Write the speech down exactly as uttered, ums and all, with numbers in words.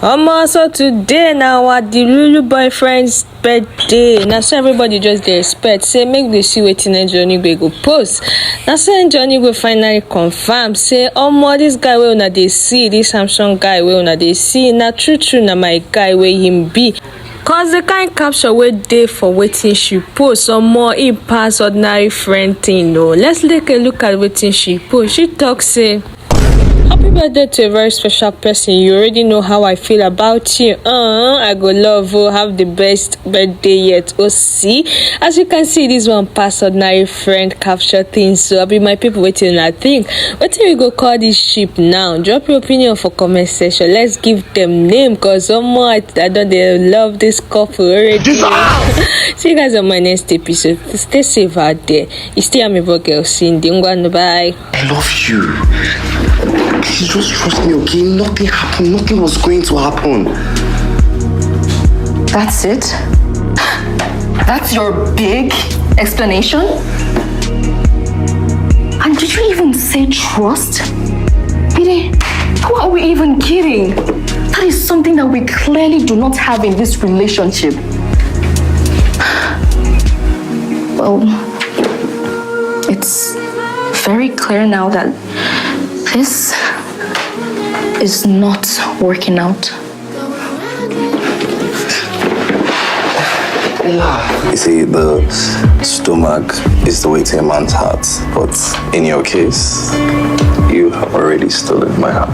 Omo, so today na our Delulu boyfriend's birthday. Na so everybody just dey expect say make they see wetin Angel Onigwe go post. Na so Angel Onigwe finally confirm say, omo, this guy wey una dey see, this Samsung guy wey una dey see, na true true na my guy wey him be. Cause the kind caption wey dey for wetin she post, omo, e pass ordinary friend thing o. Let's take a look at wetin she post. She talk say, happy birthday to a very special person. You already know how I feel about you. Uh, I go love you. Have the best birthday yet. Oh, see. As you can see, this one pass ordinary friend capture things. So, I be my people waiting. I think. What do we go call this ship now? Drop your opinion for comment section. Let's give them name. Cause, oh my, I don't they love this couple already. See you guys on my next episode. Stay safe out there. It's still me, girl Cindy. Ngwanu, bye. I love you. Please just trust me, okay? Nothing happened. Nothing was going to happen. That's it? That's your big explanation? And did you even say trust? Bide, who are we even kidding? That is something that we clearly do not have in this relationship. Well, it's very clear now that this is not working out. They say the stomach is the way to a man's heart, but in your case, you have already stolen my heart.